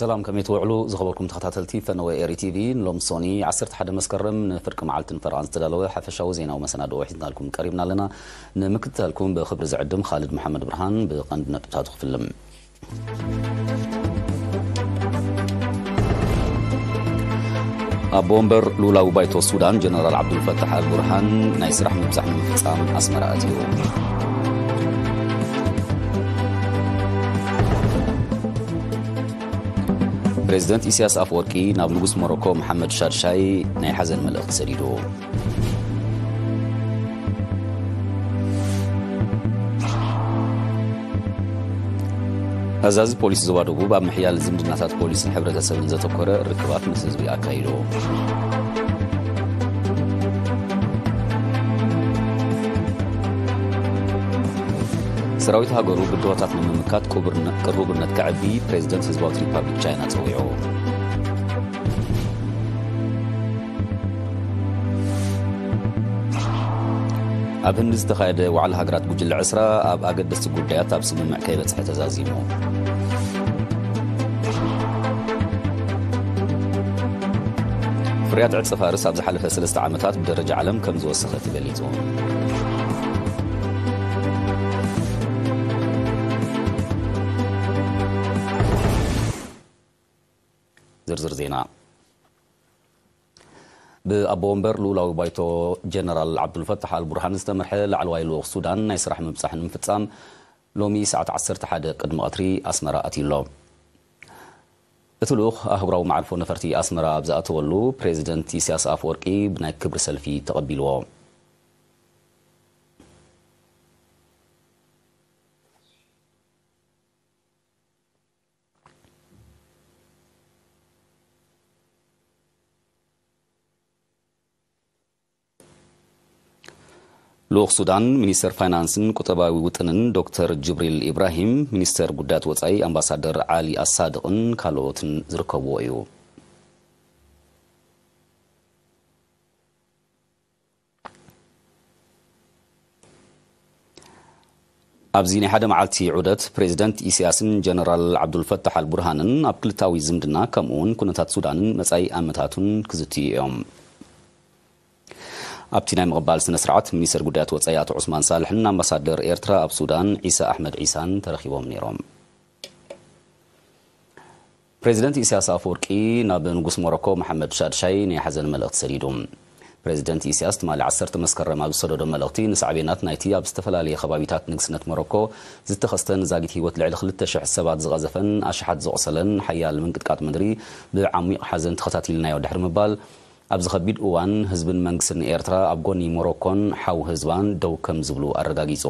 ሰላም፣ ከመይ ትውዕሉ ዝኸበርኩም ተኸታተልቲ ፈነወ ኤሪ ቲቪ? ንሎም ሶኒ ዓሰርተ ሓደ መስከረም ንፍርቂ መዓልትን ፈረቓን ዝተዳለወ ሓፈሻዊ ዜናዊ መሰናድኦ ሒዝናልኩም ቀሪብና ኣለና። ንምክትታልኩም ብኽብሪ ዝዕድም ኻልድ መሓመድ ብርሃን። ብቐንዲ ነጥብታቱ ክፍልም። ኣቦ ወንበር ልኡላዊ ባይቶ ሱዳን ጀነራል ዓብዱልፈታሕ ኣልቡርሃን ናይ ስራሕ ምብጻሕ ንምፍጻም ኣስመራ ኣትዩ። ፕሬዚደንት ኢሳያስ ኣፈወርቂ ናብ ንጉስ ሞሮኮ መሓመድ ሻድሻይ ናይ ሓዘን መልእኽቲ ሰዲዱ። ኣዛዚ ፖሊስ ዞባ ደቡብ ኣብ ምሕያል ዝምድናታት ፖሊስን ሕብረተሰብን ዘተኮረ ርክባት ምስ ህዝቢ ኣካይዱ። ሰራዊት ሃገሩ ብድሆታት ንምምካት ቅቡርነ-፣ ቅሩብነት ከዕቢ ፕሬዚደንት ህዝባዊት ሪፓብሊክ ቻይና ጸዊዑ። ኣብ ህንዲ ዝተኻየደ ዋዕላ ሃገራት ጉጅለ ዕስራ ኣብ ኣገደስቲ ጉዳያት ኣብ ስምምዕ ከይበጽሐ ተዛዚሙ። ፍርያት ዕጸ ፋርስ ኣብ ዝሓለፈ ሰለስተ ዓመታት ብደረጃ ዓለም ከም ዝወሰኸ ተገሊጹ። ዝርዝር ዜና። ብኣቦ ወንበር ልኡላዊ ባይቶ ጀነራል ዓብዱልፈታሕ ኣልቡርሃን ዝተመርሐ ላዕለዋይ ልኡኽ ሱዳን ናይ ስራሕ ምብጻሕ ንምፍጻም ሎሚ ሰዓት ዓሰርተ ሓደ ቅድሚ ቀትሪ ኣስመራ ኣትዩ ኣሎ። እቲ ልኡኽ ኣህጉራዊ መዓርፎ ነፈርቲ ኣስመራ ኣብ ዝኣተወሉ ፕሬዚደንት ኢሳያስ ኣፈወርቂ ብናይ ክብሪ ሰልፊ ተቐቢልዎ። ልኡኽ ሱዳን፣ ሚኒስተር ፋይናንስን ቁጠባዊ ውጥንን ዶክተር ጅብሪል ኢብራሂም፣ ሚኒስተር ጉዳያት ወጻኢ ኣምባሳደር ዓሊ ኣሳድቕን ካልኦትን ዝርከብዎ እዩ። ኣብዚ ናይ ሓደ መዓልቲ ዑደት፣ ፕሬዚደንት ኢሳያስን ጀነራል ዓብዱልፈታሕ ኣልቡርሃንን ኣብ ክልታዊ ዝምድና፣ ከምኡ'ውን ኩነታት ሱዳንን መጻኢ ኣመታቱን ክዝትዩ እዮም። ኣብቲ ናይ ምቕባል ስነ ስርዓት፣ ሚኒስተር ጉዳያት ወጻኢ ኣቶ ዑስማን ሳልሕን ኣምባሳደር ኤርትራ ኣብ ሱዳን ዒሳ ኣሕመድ ዒሳን ተረኺቦም ነይሮም። ፕሬዚደንት ኢሳያስ ኣፈወርቂ ናብ ንጉስ ሞሮኮ መሓመድ ሻድሻይ ናይ ሓዘን መልእኽቲ ሰዲዱ። ፕሬዚደንት ኢሳያስ ትማሊ ዓሰርተ መስከረም ኣብ ዝሰደዶ መልእኽቲ፣ ንሳዕቤናት ናይቲ ኣብ ዝተፈላለየ ከባቢታት ንግስነት ሞሮኮ ዝተኸስተ ንዛጊት ህይወት ልዕሊ ክልተ ሽሕ ሰባት ዝቐዘፈን ኣሽሓት ዘቑሰለን ሓያል ምንቅጥቃጥ ምድሪ ብዓሚቕ ሓዘን ተኸታቲልናዮ ድሕሪ ምባል፣ ኣብዚ ከቢድ እዋን ህዝብን መንግስትን ኤርትራ ኣብ ጎኒ ሞሮኮን ሓው ህዝባን ደው ከም ዝብሉ ኣረጋጊጹ።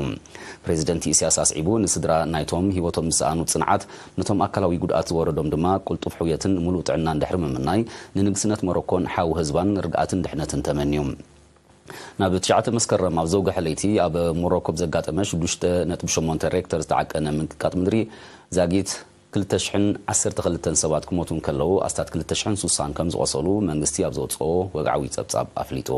ፕሬዚደንት ኢሳያስ ኣስዒቡ፣ ንስድራ ናይቶም ህይወቶም ዝሰኣኑ ጽንዓት፣ ነቶም ኣካላዊ ጉድኣት ዝወረዶም ድማ ቅልጡፍ ሕውየትን ምሉእ ጥዕናን ድሕሪ ምምናይ፣ ንንግስነት ሞሮኮን ሓው ህዝባን ርግኣትን ድሕነትን ተመንዩ። ናብ ትሽዓተ መስከረም ኣብ ዘውግሐ ለይቲ ኣብ ሞሮኮ ብዘጋጠመ ሽዱሽተ ነጥቢ ሸሞንተ ሬክተር ዝተዓቀነ ምንቅጥቃጥ ምድሪ ዛጊት ክልተ ሽሕን ዓሰርተ ክልተን ሰባት ክሞቱ እንከለዉ፣ ኣስታት ክልተ ሽሕን ስሳን ከም ዝቖሰሉ መንግስቲ ኣብ ዘውጽኦ ወግዓዊ ጸብጻብ ኣፍሊጡ።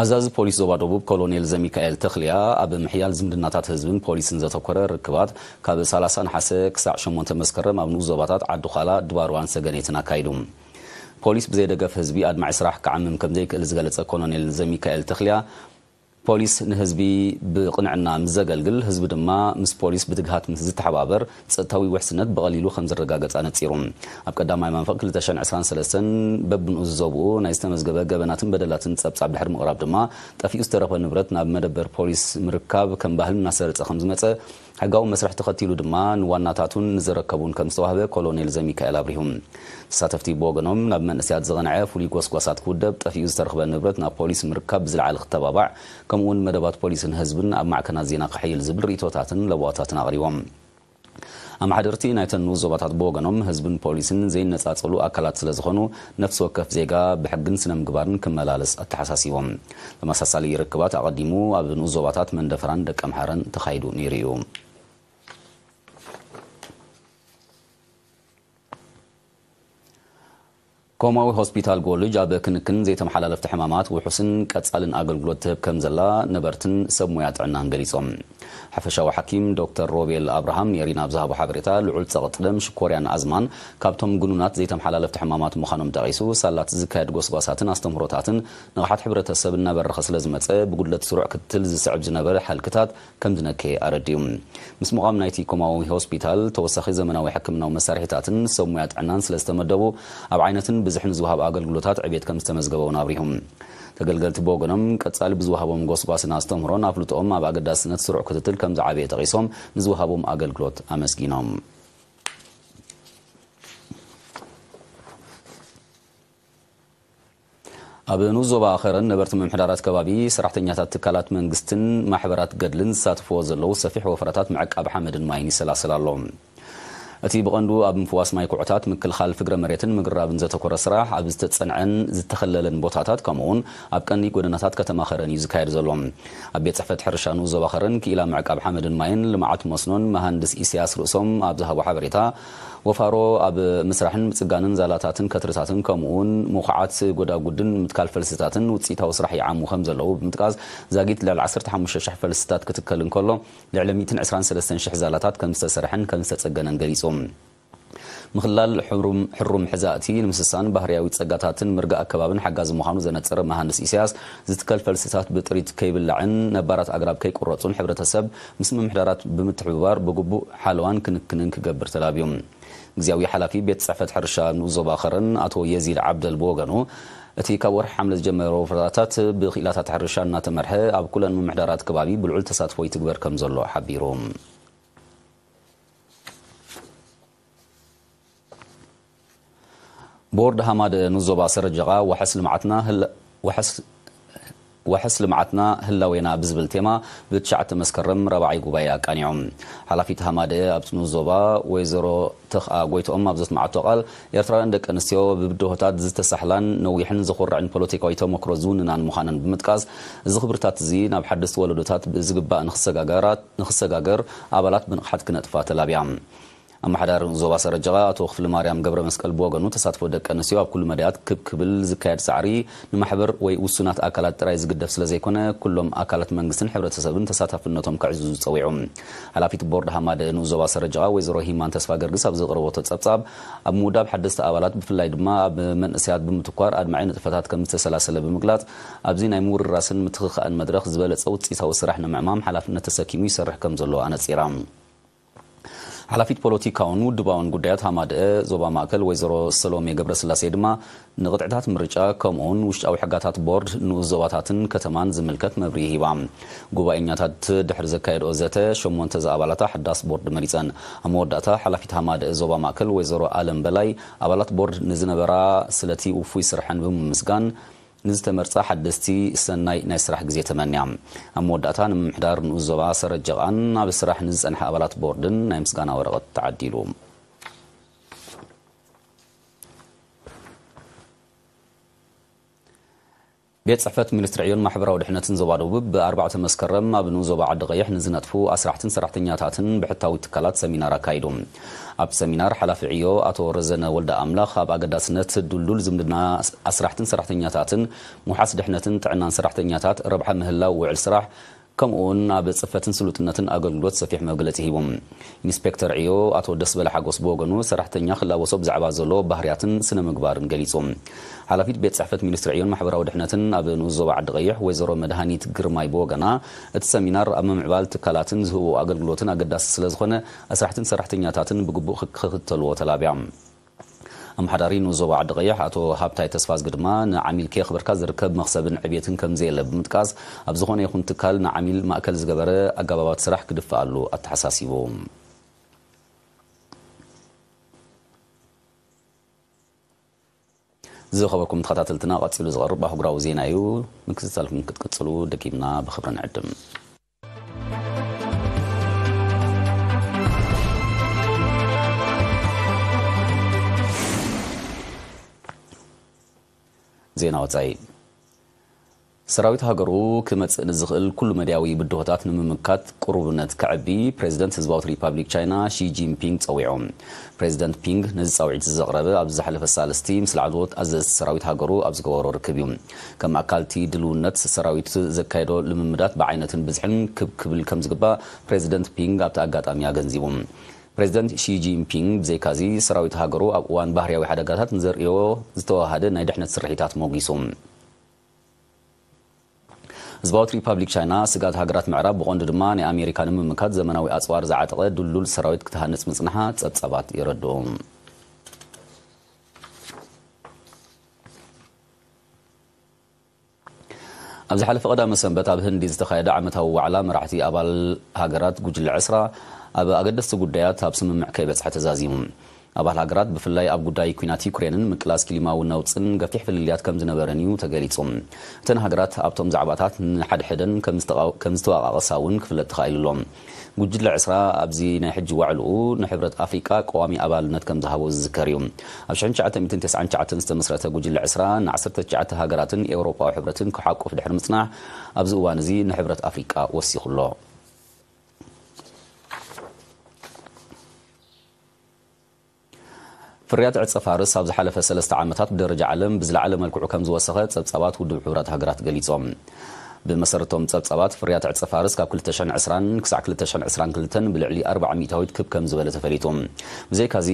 ኣዛዚ ፖሊስ ዞባ ደቡብ ኮሎኔል ዘሚካኤል ተኽልያ ኣብ ምሕያል ዝምድናታት ህዝብን ፖሊስን ዘተኮረ ርክባት ካብ ሰላሳ ነሓሰ ክሳዕ ሸሞንተ መስከረም ኣብ ንኡስ ዞባታት ዓዲ ዃላ፣ ድባርዋን ሰገኔትን ኣካይዱ። ፖሊስ ብዘይ ደገፍ ህዝቢ ኣድማዒ ስራሕ ክዓምም ከም ዘይክእል ዝገለጸ ኮሎኔል ዘሚካኤል ተኽልያ፣ ፖሊስ ንህዝቢ ብቕንዕና ምስ ዘገልግል፣ ህዝቢ ድማ ምስ ፖሊስ ብትግሃት ምስ ዝተሓባበር፣ ጸጥታዊ ውሕስነት ብቐሊሉ ከም ዝረጋገጽ ኣነጺሩ። ኣብ ቀዳማይ መንፈቕ ክልተ ሽሕን ዕስራን ሰለስተን በብንኡስ ዞብኡ ናይ ዝተመዝገበ ገበናትን በደላትን ጸብጻብ ድሕሪ ምቕራብ ድማ፣ ጠፊኡ ዝተረኽበ ንብረት ናብ መደበር ፖሊስ ምርካብ ከም ባህሊ እናሰረጸ ከም ዝመጸ፣ ሕጋዊ መስርሕ ተኸቲሉ ድማ ንዋናታቱን ንዝረከቡን ከም ዝተዋህበ ኮሎኔል ዘሚካኤል ኣብሪሁ። ተሳተፍቲ ብወገኖም፣ ናብ መንእሰያት ዝቐንዐ ፍሉይ ጎስጓሳት ክውደብ፣ ጠፊኡ ዝተረኽበ ንብረት ናብ ፖሊስ ምርካብ ብዝለዓለ ክተባባዕ፣ ከምኡ'ውን መደባት ፖሊስን ህዝብን ኣብ ማዕከናት ዜና ክሕይል ዝብል ርእይቶታትን ለበዋታትን ኣቕሪቦም። ኣመሓደርቲ ናይተን ንኡስ ዞባታት ብወገኖም፣ ህዝብን ፖሊስን ዘይነጻጸሉ ኣካላት ስለ ዝኾኑ፣ ነፍሲ ወከፍ ዜጋ ብሕግን ስነ ምግባርን ክመላለስ ኣተሓሳሲቦም። ተመሳሳሊ ርክባት ኣቐዲሙ ኣብ ንኡስ ዞባታት መንደፈራን ደቀምሓረን ተኻይዱ ነይሩ እዩ። ኮማዊ ሆስፒታል ጎልጅ ኣብ ክንክን ዘይተመሓላለፍቲ ሕማማት ውሑስን ቀጻልን ኣገልግሎት ትህብ ከም ዘላ ነበርትን ሰብ ሞያ ጥዕናን ገሊጾም። ሓፈሻዊ ሓኪም ዶክተር ሮቤል ኣብርሃም ኔሪና ኣብ ዝሃቦ ሓበሬታ፣ ልዑል ጸቕጢ ደም፣ ሽኮርያን ኣዝማን ካብቶም ግኑናት ዘይተመሓላለፍቲ ሕማማት ምዃኖም ጠቒሱ፣ ሳላት ዝካየድ ጎስጓሳትን ኣስተምህሮታትን ንቕሓት ሕብረተሰብ እናበረኸ ስለ ዝመጸ፣ ብጉድለት ስሩዕ ክትትል ዝስዕብ ዝነበረ ሃልክታት ከም ዝነከየ ኣረዲኡ። ምስ ምቋም ናይቲ ኮማዊ ሆስፒታል፣ ተወሳኺ ዘመናዊ ሕክምናዊ መሳርሒታትን ሰብ ሞያ ጥዕናን ስለ ዝተመደቡ፣ ኣብ ዓይነትን ብዝሕን ዝወሃብ ኣገልግሎታት ዕቤት ከም ዝተመዝገበ እውን ኣብሪሁ። ተገልገልቲ ብወገኖም፣ ቀጻሊ ብዝወሃቦም ጎስጓስን ኣስተምህሮን ኣፍልጦኦም ኣብ ኣገዳስነት ስሩዕ ክትትል ከም ዝዓበየ ጠቒሶም፣ ንዝወሃቦም ኣገልግሎት ኣመስጊኖም። ኣብ ንኡስ ዞባ ኸረን ነበርቲ ምምሕዳራት ከባቢ፣ ሰራሕተኛታት ትካላት መንግስትን ማሕበራት ገድልን ዝሳተፍዎ ዘለዉ ሰፊሕ ወፈራታት ምዕቃብ ሓመድን ማይን ይሰላሰል ኣሎ። እቲ ብቐንዱ ኣብ ምፍዋስ ማይ ኩዕታት፣ ምክልኻል ፍግረ መሬትን ምግራብን ዘተኮረ ስራሕ ኣብ ዝተጸንዐን ዝተኸለለን ቦታታት፣ ከምኡውን ኣብ ቀንዲ ጎደናታት ከተማ ኸረን እዩ ዝካየድ ዘሎ። ኣብ ቤት ጽሕፈት ሕርሻ ንኡስ ዞባ ኸረን፣ ክኢላ ምዕቃብ ሓመድን ማይን፣ ልምዓት መስኖን መሃንድስ ኢሳያስ ርእሶም ኣብ ዝሃቦ ሓበሬታ፣ ወፋሮ ኣብ ምስራሕን ምጽጋንን ዛላታትን ከትርታትን፣ ከምኡውን ምኹዓት ጎዳጉድን ምትካል ፈልስታትን ውጽኢታዊ ስራሕ ይዓሙ ከም ዘለዉ ብምጥቃስ፣ ዛጊት ልዕሊ ዓሰርተ ሓሙሽተ ሽሕ ፈልስታት ክትከል እንከሎ፣ ልዕሊ ሚእትን ዕስራን ሰለስተን ሽሕ ዛላታት ከም ዝተሰርሐን ከም ዝተጸገነን ገሊጹ። ምኽላል ሕሩም፣ ሕሩም ሕዛእቲ ንምስሳን ባህርያዊ ጸጋታትን ምርጋእ ኣከባብን ሓጋዚ ምዃኑ ዘነጸረ መሃንድስ ኢሳያስ፣ ዝትከል ፈልስታት ብጥሪት ከይብላዕን ነባራት ኣግራብ ከይቁረጹን፣ ሕብረተሰብ ምስ ምምሕዳራት ብምትሕብባር ብግቡእ ሓለዋን ክንክንን ክገብር ተላብዩ። ግዝያዊ ሓላፊ ቤት ጽሕፈት ሕርሻ ንኡስ ዞባ ኸረን ኣቶ የዚድ ዓብደል ብወገኑ፣ እቲ ካብ ወርሒ ሓምለ ዝጀመረ ወፈራታት ብክኢላታት ሕርሻ እናተመርሐ፣ ኣብ ኩለን ምምሕዳራት ከባቢ ብልዑል ተሳትፎ ይትግበር ከም ዘሎ ሓቢሩ። ቦርድ ሃማደ ንኡስ ዞባ ሰረጀቓ፣ ዋሕስ ልምዓትና ህል-፣ ዋሕስ፣ ዋሕስ ልምዓትና ህላዌና ብዝብል ቴማ፣ ብትሽዓተ መስከረም ራብዓይ ጉባኤ ኣቃኒዑ። ሓላፊት ሃማደ ኣብ ንኡስ ዞባ ወይዘሮ ተኽኣ ጎይትኦም ኣብ ዘስምዓቶ ቃል፣ ኤርትራውያን ደቂ ኣንስትዮ ብብድሆታት ዝተሳሕላን ነዊሕን ዘኹርዕን ፖለቲካዊ ተመክሮ ዝውንናን ምዃነን ብምጥቃስ፣ እዚ ክብርታት እዚ ናብ ሓደስቲ ወለዶታት ብዝግባእ ንኽሰጋገራት፣ ንኽሰጋገር ኣባላት ብንቕሓት ክነጥፋ ተላብያ። ኣመሓዳሪ ዞባ ሰረጀቓ ኣቶ ክፍለ ማርያም ገብረ መስቀል ብወገኑ፣ ተሳትፎ ደቂ ኣንስትዮ ኣብ ኩሉ መዳያት ክብ ክብል ዝካየድ ጻዕሪ ንማሕበር ወይ ውሱናት ኣካላት ጥራይ ዝግደፍ ስለ ዘይኮነ፣ ኩሎም ኣካላት መንግስትን ሕብረተሰብን ተሳታፍነቶም ከዕዝዙ ጸዊዑ። ሓላፊት ቦርድ ሃማደ ንኡስ ዞባ ሰረጀቓ ወይዘሮ ሂማን ተስፋ ገርግስ ኣብ ዘቕረበቶ ጸብጻብ፣ ኣብ ምውዳብ ሓደስቲ ኣባላት ብፍላይ ድማ ኣብ መንእሰያት ብምትኳር ኣድማዒ ንጥፈታት ከም ዝተሰላሰለ ብምግላጽ፣ ኣብዚ ናይ ምውርራስን ምትኽኻእን መድረኽ ዝበለጸ ውጽኢታዊ ስራሕ ንምዕማም ሓላፍነት ተሰኪሙ ይሰርሕ ከም ዘሎ ኣነጺራ። ሓላፊት ፖለቲካውን ውድባውን ጉዳያት ሃማደአ ዞባ ማእከል ወይዘሮ ሰሎሜ ገብረስላሴ ድማ፣ ንቕጥዕታት ምርጫ ከምኡውን ውሽጣዊ ሕጋታት ቦርድ ንኡስ ዞባታትን ከተማን ዝምልከት መብርሂ ሂባ። ጉባኤኛታት ድሕሪ ዘካየድኦ ዘተ፣ ሸሞንተ ዝኣባላታ ሓዳስ ቦርድ መሪጸን። ኣብ መወዳእታ፣ ሓላፊት ሃማደአ ዞባ ማእከል ወይዘሮ ኣለም በላይ፣ ኣባላት ቦርድ ንዝነበራ ስለቲ ውፉይ ስርሐን ብምምስጋን፣ ንዝተመርጻ ሓደስቲ ሰናይ ናይ ስራሕ ግዜ ተመንያ። ኣብ መወዳእታ፣ ንምምሕዳር ንኡስ ዞባ ሰረጀቓን ኣብ ስራሕ ንዝጸንሐ ኣባላት ቦርድን ናይ ምስጋና ወረቐት ተዓዲሉ። ቤት ጽሕፈት ሚኒስትሪ ዕዮን ማሕበራዊ ድሕነትን ዞባ ደቡብ፣ ብኣርባዕተ መስከረም ኣብ ንኡስ ዞባ ዓዲ ቀይሕ ንዝነጥፉ ኣስራሕትን ሰራሕተኛታትን ብሕታዊ ትካላት ሰሚናር ኣካይዱ። ኣብቲ ሰሚናር፣ ሓላፊ ዕዮ ኣቶ ረዘነ ወልደ ኣምላኽ፣ ኣብ ኣገዳስነት ድልዱል ዝምድና ኣስራሕትን ሰራሕተኛታትን፣ ምውሓስ ድሕነትን ጥዕናን ሰራሕተኛታት፣ ረብሓ ምህላው ውዕል ስራሕ፣ ከምኡውን ኣብ ጽፈትን ስሉጥነትን ኣገልግሎት ሰፊሕ መግለጺ ሂቡ። ኢንስፔክተር ዕዮ ኣቶ ደስበለ ሓጎስ ብወገኑ፣ ሰራሕተኛ ክላበሶ ብዛዕባ ዘሎ ባህርያትን ስነ ምግባርን ገሊጹ። ሓላፊት ቤት ጽሕፈት ሚኒስትሪ ዕዮን ማሕበራዊ ድሕነትን ኣብ ንኡስ ዞባ ዓዲ ቀይሕ ወይዘሮ መድሃኒት ግርማይ ብወገና፣ እቲ ሰሚናር ኣብ ምምዕባል ትካላትን ዝህቦ ኣገልግሎትን ኣገዳሲ ስለ ዝኾነ፣ ኣስራሕትን ሰራሕተኛታትን ብግቡእ ክክተልዎ ተላብያ። ኣመሓዳሪ ንኡስ ዞባ ዓዲ ቀይሕ ኣቶ ሃብታይ ተስፋዝጊ ድማ፣ ንዓሚል ከየኽበርካ ዝርከብ መኽሰብን ዕብየትን ከም ዘየለ ብምጥቃስ፣ ኣብ ዝኾነ ይኹን ትካል ንዓሚል ማእከል ዝገበረ ኣገባባት ስራሕ ክድፈኣሉ ኣተሓሳሲቡ። ዝኸበርኩም ተኸታተልትና፣ ቀጺሉ ዝቐርብ ኣህጉራዊ ዜና እዩ። ምክትታልኩም ክትቅጽሉ ደጊምና ብኽብሪ ንዕድም። ዜና ወጻኢ። ሰራዊት ሃገሩ ክመጽእ ንዝኽእል ኩሉ መድያዊ ብድሆታት ንምምካት ቅሩብነት ከዕቢ ፕሬዚደንት ህዝባዊት ሪፓብሊክ ቻይና ሺ ጂንፒንግ ጸዊዑ። ፕሬዚደንት ፒንግ ነዚ ጻውዒት ዘቕረበ ኣብ ዝሓለፈ ሳልስቲ ምስ ላዕለዎት ኣዘዝቲ ሰራዊት ሃገሩ ኣብ ዝገበሮ ርክብ እዩ። ከም ኣካልቲ ድልውነት ሰራዊት ዘካየዶ ልምምዳት ብዓይነትን ብዝሕን ክብ ክብል ከም ዝግባእ ፕሬዚደንት ፒንግ ኣብቲ ኣጋጣሚ ኣገንዚቡ። ፕሬዚደንት ሺ ጂንፒንግ ብዘይካዚ ሰራዊት ሃገሩ ኣብ እዋን ባህርያዊ ሓደጋታት ንዘርእዮ ዝተዋሃደ ናይ ድሕነት ስርሒታት ሞጊሱ። ህዝባዊት ሪፓብሊክ ቻይና ስግኣት ሃገራት ምዕራብ ብቐንዱ ድማ ናይ ኣሜሪካ ንምምካት ዘመናዊ ኣጽዋር ዝዓጠቐ ድልዱል ሰራዊት ክትሃንጽ ምጽንሓ ጸብጻባት የረድኡ። ኣብ ዝሓለፈ ቀዳመ ሰንበት ኣብ ህንዲ ዝተኻየደ ዓመታዊ ዋዕላ መራሕቲ ኣባል ሃገራት ጉጅለ ዕስራ ኣብ ኣገደስቲ ጉዳያት ኣብ ስምምዕ ከይበጽሐ ተዛዚሙ። ኣባል ሃገራት ብፍላይ ኣብ ጉዳይ ኲናት ዩክሬንን ምቅላስ ክሊማዊ ነውጽን ገፊሕ ፍልልያት ከም ዝነበረን እዩ ተገሊጹ። እተን ሃገራት ኣብቶም ዛዕባታት ንሓድሕደን ከም ዝተቓ- ከም ዝተዋቓቐሳ እውን ክፍለጥ ተኻኢሉ ኣሎ። ጉጅለ ዕስራ ኣብዚ ናይ ሕጂ ዋዕልኡ ንሕብረት ኣፍሪቃ ቀዋሚ ኣባልነት ከም ዝሃቦ ዝዝከር እዩ። ኣብ ሽሕን ትሽዓተ ሚእትን ተስዓን ትሽዓተን ዝተመስረተ ጉጅለ ዕስራ ንዓሰርተ ትሽዓተ ሃገራትን ኤውሮጳዊ ሕብረትን ክሓቁፍ ድሕሪ ምጽናሕ ኣብዚ እዋን እዚ ንሕብረት ኣፍሪቃ ወሲኹ ኣሎ። ፍርያት ዕጸ ፋርስ ኣብ ዝሓለፈ ሰለስተ ዓመታት ብደረጃ ዓለም ብዝለዓለ መልክዑ ከም ዝወሰኸ ጸብጻባት ውድብ ሕቡራት ሃገራት ገሊጾም። ብመሰረቶም ጸብጻባት ፍርያት ዕጸ ፋርስ ካብ ክልተ ሽሕን ዕስራን ክሳዕ ክልተ ሽሕን ዕስራን ክልተን ብልዕሊ ኣርባዓ ሚእታዊት ክብ ከም ዝበለ ተፈሊጡ። ብዘይካዚ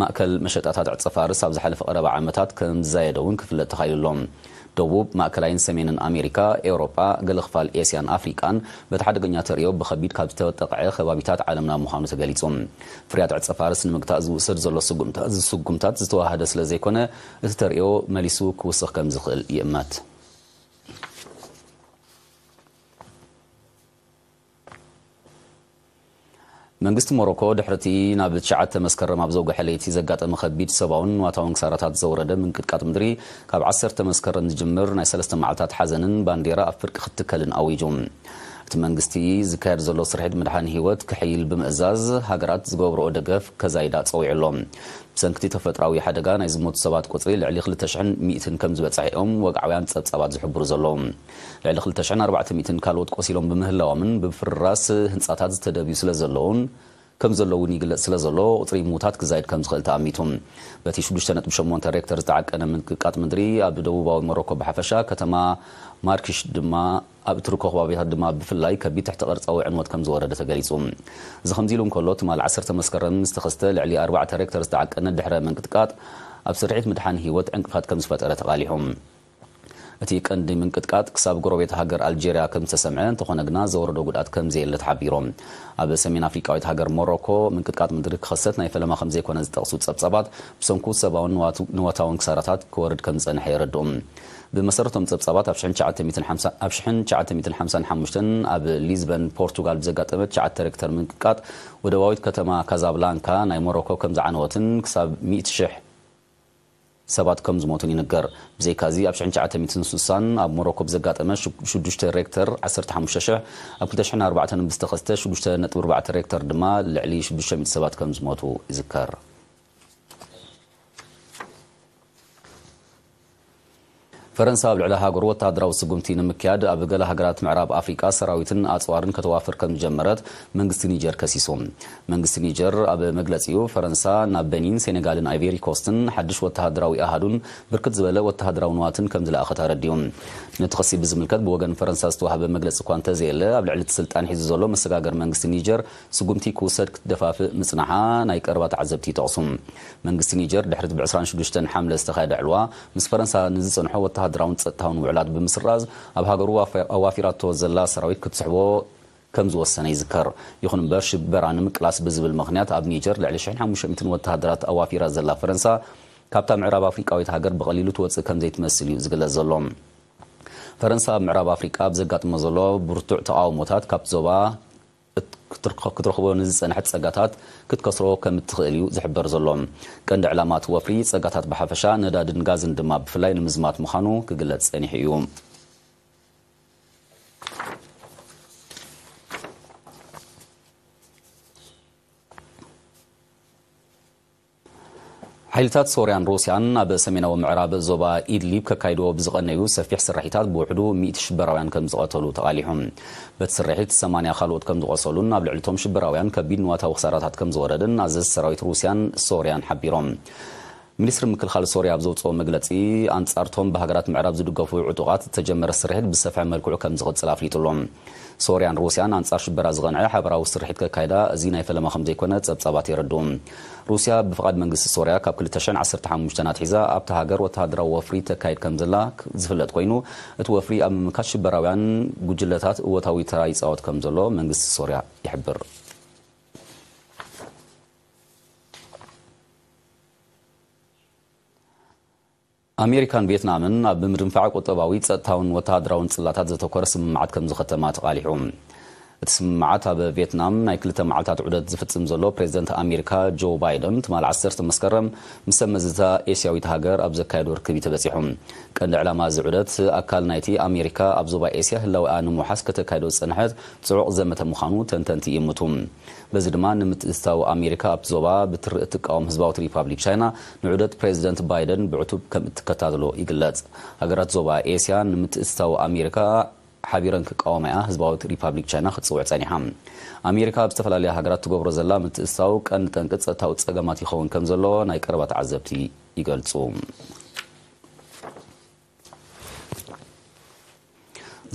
ማእከል መሸጣታት ዕጸ ፋርስ ኣብ ዝሓለፈ ቀረባ ዓመታት ከም ዝዛየደ እውን ክፍለጥ ተኻኢሉ ኣሎ። ደቡብ፣ ማእከላይን ሰሜንን ኣሜሪካ፣ ኤውሮጳ፣ ገለ ክፋል ኤስያን ኣፍሪቃን በቲ ሓደገኛ ተርእዮ ብኸቢድ ካብ ዝተጠቕዐ ከባቢታት ዓለምና ምዃኑ ተገሊጹ። ፍርያት ዕጸ ፋርስ ንምግታእ ዝውሰድ ዘሎ ስጉምታ- ስጉምታት ዝተዋሃደ ስለ ዘይኮነ፣ እቲ ተርእዮ መሊሱ ክውስኽ ከም ዝኽእል ይእመት። መንግስቲ ሞሮኮ ድሕሪ እቲ ናብ ትሽዓተ መስከረም ኣብ ዘውግሐ ለይቲ ዘጋጠመ ከቢድ ሰብኣውን ንዋታውን ክሳራታት ዘውረደ ምንቅጥቃጥ ምድሪ፣ ካብ ዓሰርተ መስከረም ዝጅምር ናይ ሰለስተ መዓልታት ሓዘንን ባንዴራ ኣብ ፍርቂ ክትከልን ኣዊጁ። እቲ መንግስቲ ዝካየድ ዘሎ ስርሒት ምድሓን ህይወት ክሕይል ብምእዛዝ፣ ሃገራት ዝገብርኦ ደገፍ ከዛይዳ ጸዊዑ ኣሎ። ብሰንክቲ ተፈጥራዊ ሓደጋ ናይ ዝሞቱ ሰባት ቁጽሪ ልዕሊ ክልተ ሽሕን ሚእትን ከም ዝበጽሐ እዮም ወግዓውያን ጸብጻባት ዝሕብሩ ዘለዉ። ልዕሊ ክልተ ሽሕን ኣርባዕተ ሚእትን ካልኦት ቆሲሎም ብምህላዎምን ብፍርራስ ህንጻታት ዝተደብዩ ስለ ዘለዉን ከም ዘለውን ይግለጽ ስለ ዘሎ፣ ቁጽሪ ምዉታት ክዛይድ ከም ዝኽእል ተኣሚቱ። በቲ ሽዱሽተ ነጥቢ ሸሞንተ ሬክተር ዝተዓቀነ ምንቅጥቃጥ ምድሪ ኣብ ደቡባዊ ሞሮኮ ብሓፈሻ፣ ከተማ ማርኪሽ ድማ ኣብ እትርከቦ ከባቢታት ድማ ብፍላይ ከቢድ ትሕቲ ቅርጻዊ ዕንወት ከም ዝወረደ ተገሊጹ። እዚ ከምዚ ኢሉ እንከሎ፣ ትማል ዓሰርተ መስከረም ዝተኸስተ ልዕሊ ኣርባዕተ ሬክተር ዝተዓቀነ ድሕረ ምንቅጥቃጥ ኣብ ስርሒት ምድሓን ህይወት ዕንቅፋት ከም ዝፈጠረ ተቓሊሑ። እቲ ቀንዲ ምንቅጥቃጥ ክሳብ ጎረቤት ሃገር ኣልጀርያ ከም ዝተሰምዐ እንተኾነ ግና፣ ዘወረዶ ጉድኣት ከም ዘየለ ተሓቢሩ። ኣብ ሰሜን ኣፍሪቃዊት ሃገር ሞሮኮ ምንቅጥቃጥ ምድሪ ክኸሰት ናይ ፈለማ ከም ዘይኮነ ዝጠቕሱ ጸብጻባት፣ ብሰንኩ ሰብኣውን ንዋቱ- ንዋታውን ክሳራታት ክወርድ ከም ዝጸንሐ የረድኡ። ብመሰረቶም ጸብጻባት፣ ኣብ ሽሕን ትሽዓተ ሚእትን ሓምሳ ኣብ ሽሕን ትሽዓተ ሚእትን ሓምሳን ሓሙሽተን ኣብ ሊዝበን ፖርቱጋል ብዘጋጠመ ትሽዓተ ሬክተር ምንቅጥቃጥ ወደባዊት ከተማ ካዛብላንካ ናይ ሞሮኮ ከም ዝዓነወትን ክሳብ ሚእቲ ሽሕ ሰባት ከም ዝሞቱን ይንገር። ብዘይካዚ ኣብ ሽሕን ትሽዓተ ሚእትን ስሳን ኣብ ሞሮኮ ብዘጋጠመ ሽ- ሽዱሽተ ሬክተር ዓሰርተ ሓሙሽተ ሽሕ፣ ኣብ ክልተ ሽሕን ኣርባዕተን ብዝተኸስተ ሽዱሽተ ነጥቢ ኣርባዕተ ሬክተር ድማ ልዕሊ ሽዱሽተ ሚእቲ ሰባት ከም ዝሞቱ ይዝከር። ፈረንሳ ኣብ ልዕሊ ሃገሩ ወተሃደራዊ ስጉምቲ ንምክያድ ኣብ ገለ ሃገራት ምዕራብ ኣፍሪቃ ሰራዊትን ኣጽዋርን ከተዋፍር ከም ዝጀመረት መንግስቲ ኒጀር ከሲሱ። መንግስቲ ኒጀር ኣብ መግለጺኡ፣ ፈረንሳ ናብ በኒን፣ ሴኔጋልን ኣይቬሪ ኮስትን ሓድሽ ወተሃደራዊ ኣሃዱን ብርክት ዝበለ ወተሃደራዊ ንዋትን ከም ዝለኣኸት ኣረዲኡ። ነቲ ክሲ ብዝምልከት ብወገን ፈረንሳ ዝተዋህበ መግለጺ እኳ እንተዘየለ፣ ኣብ ልዕሊ እቲ ስልጣን ሒዙ ዘሎ መሰጋገሪ መንግስቲ ኒጀር ስጉምቲ ክውሰድ ክትደፋፍእ ምጽናሓ ናይ ቀረባ ተዓዘብቲ ይጠቕሱ። መንግስቲ ኒጀር ድሕሪ ብ ዕስራን ሽዱሽተን ሓምለ ዝተኻየደ ዕልዋ ምስ ፈረንሳ ንዝጸንሖ ወተሃደራውን ጸጥታውን ውዕላት ብምስራዝ፣ ኣብ ሃገሩ ኣዋፊራቶ ዘላ ሰራዊት ክትስሕቦ ከም ዝወሰነ ይዝከር። ይኹን እምበር፣ ሽበራ ንምቅላስ ብዝብል ምኽንያት ኣብ ኒጀር ልዕሊ ሽሕን ሓሙሽተ ሚእትን ወተሃደራት ኣዋፊራ ዘላ ፈረንሳ፣ ካብታ ምዕራብ ኣፍሪቃዊት ሃገር ብቐሊሉ ትወጽእ ከም ዘይትመስል እዩ ዝግለጽ ዘሎ። ፈረንሳ ኣብ ምዕራብ ኣፍሪቃ ኣብ ዘጋጥሞ ዘሎ ብርቱዕ ተቓውሞታት፣ ካብቲ ዞባ ክትረኽቦ ንዝጸንሐት ጸጋታት ክትከስሮ ከም እትኽእል እዩ ዝሕበር ዘሎ። ቀንዲ ዕላማ እቲ ወፍሪ፣ ጸጋታት ብሓፈሻ፣ ነዳድን ጋዝን ድማ ብፍላይ ንምዝማት ምዃኑ ክግለጽ ጸኒሑ እዩ። ሓይልታት ሶርያን ሩስያን ኣብ ሰሜናዊ ምዕራብ ዞባ ኢድሊብ ከካይድዎ ብዝቐነዩ ሰፊሕ ስርሒታት ብውሕዱ ሚእቲ ሽበራውያን ከም ዝቐተሉ ተቓሊሑ። በቲ ስርሒት ሰማንያ ካልኦት ከም ዝቖሰሉን ኣብ ልዕሊቶም ሽበራውያን ከቢድ ንዋታዊ ክሳራታት ከም ዝወረደን ኣዘዝቲ ሰራዊት ሩስያን ሶርያን ሓቢሮም። ሚኒስትሪ ምክልኻል ሶርያ ኣብ ዘውፅኦ መግለፂ፣ ኣንጻርቶም ብሃገራት ምዕራብ ዝድገፉ ዕጡቓት ዝተጀመረ ስርሒት ብዝሰፍሐ መልክዑ ከም ዝቕጽል ኣፍሊጡ ኣሎ። ሶርያን ሩስያን ኣንጻር ሽበራ ዝቐንዐ ሓበራዊ ስርሒት ከካይዳ እዚ ናይ ፈለማ ከም ዘይኮነ ጸብጻባት የረድኡ። ሩስያ ብፍቓድ መንግስቲ ሶርያ ካብ ክልተ ሽሕን ዓሰርተ ሓሙሽተን ኣትሒዛ ኣብታ ሃገር ወተሃደራዊ ወፍሪ ተካይድ ከም ዘላ ዝፍለጥ ኮይኑ፣ እቲ ወፍሪ ኣብ ምምካት ሽበራውያን ጉጅለታት እወታዊ ተራ ይጻወት ከም ዘሎ መንግስቲ ሶርያ ይሕብር። ኣሜሪካን ቪየትናምን ኣብ ምድንፋዕ ቁጠባዊ፣ ጸጥታውን ወተሃደራውን ጽላታት ዘተኮረ ስምምዓት ከም ዝኸተማ ተቓሊሑ። እቲ ስምምዓት ኣብ ቪየትናም ናይ ክልተ መዓልታት ዑደት ዝፍጽም ዘሎ ፕሬዚደንት ኣሜሪካ ጆ ባይደን ትማል ዓሰርተ መስከረም ምስ ሰብ መዝታ ኤስያዊት ሃገር ኣብ ዘካየዶ ርክብ እዩ ተበጺሑ። ቀንዲ ዕላማ እዚ ዑደት ኣካል ናይቲ ኣሜሪካ ኣብ ዞባ ኤስያ ህላዊኣ ንምውሓስ ከተካይዶ ዝጸንሐት ጽዑቕ ዘመተ ምዃኑ ተንተንቲ ይእምቱ። በዚ ድማ ንምትእትታው ኣሜሪካ ኣብቲ ዞባ ብትሪ እትቃወም ህዝባዊት ሪፓብሊክ ቻይና ንዑደት ፕሬዚደንት ባይደን ብዕቱብ ከም እትከታተሎ ይግለጽ። ሃገራት ዞባ ኤስያ ንምትእትታው ኣሜሪካ ሓቢረን ክቃወማ እያ ህዝባዊት ሪፓብሊክ ቻይና ክትጽውዕ ጸኒሓ። ኣሜሪካ ኣብ ዝተፈላለያ ሃገራት ትገብሮ ዘላ ምትእትታው ቀንዲ ጠንቂ ጸጥታዊ ጸገማት ይኸውን ከም ዘሎ ናይ ቀረባ ተዓዘብቲ ይገልጹ።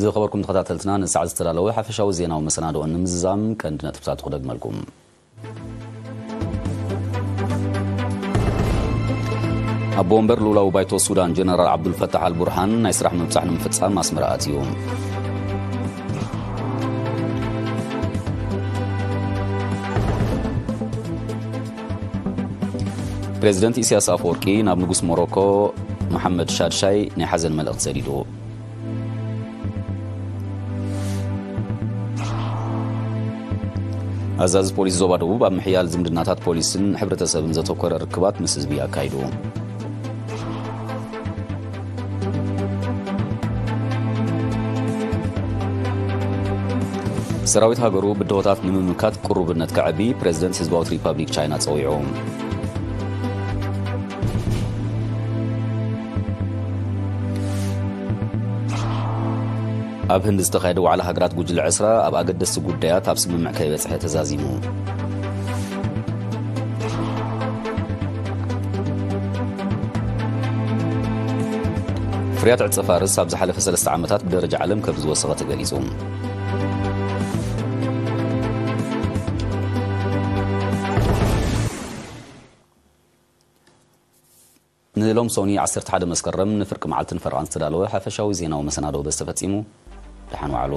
ዝኸበርኩም ተኸታተልትና፣ ንሰዓት ዝተዳለወ ሓፈሻዊ ዜናዊ መሰናድኦ ንምዝዛም ቀንዲ ነጥብታት ክደግመልኩም። ኣቦ ወንበር ልኡላዊ ባይቶ ሱዳን ጀነራል ዓብዱልፈታሕ ኣልቡርሃን ናይ ስራሕ ምብጻሕ ንምፍጻም ኣስመራ ኣትዩ። ፕሬዚደንት ኢሳያስ ኣፈወርቂ ናብ ንጉስ ሞሮኮ መሓመድ ሻድሻይ ናይ ሓዘን መልእኽቲ ሰዲዱ። ኣዛዚ ፖሊስ ዞባ ደቡብ ኣብ ምሕያል ዝምድናታት ፖሊስን ሕብረተሰብን ዘተኮረ ርክባት ምስ ህዝቢ ኣካይዱ። ሰራዊት ሃገሩ ብድሆታት ንምምካት ቅሩብነት ከዕቢ ፕሬዚደንት ህዝባዊት ሪፓብሊክ ቻይና ጸዊዑ። ኣብ ህንዲ ዝተኻየደ ዋዕላ ሃገራት ጉጅለ ዕስራ ኣብ ኣገደስቲ ጉዳያት ኣብ ስምምዕ ከይበጽሐ ተዛዚሙ። ፍርያት ዕጸ ፋርስ ኣብ ዝሓለፈ ሰለስተ ዓመታት ብደረጃ ዓለም ከም ዝወሰኸ ተገሊጹ። ንሎም ሶኒ ዓሰርተ ሓደ መስከረም ንፍርቂ መዓልትን ፈረቓን ዝተዳለወ ሓፈሻዊ ዜናዊ መሰናዶ በዚ ተፈጺሙ። ደሓን ዋዕሉ።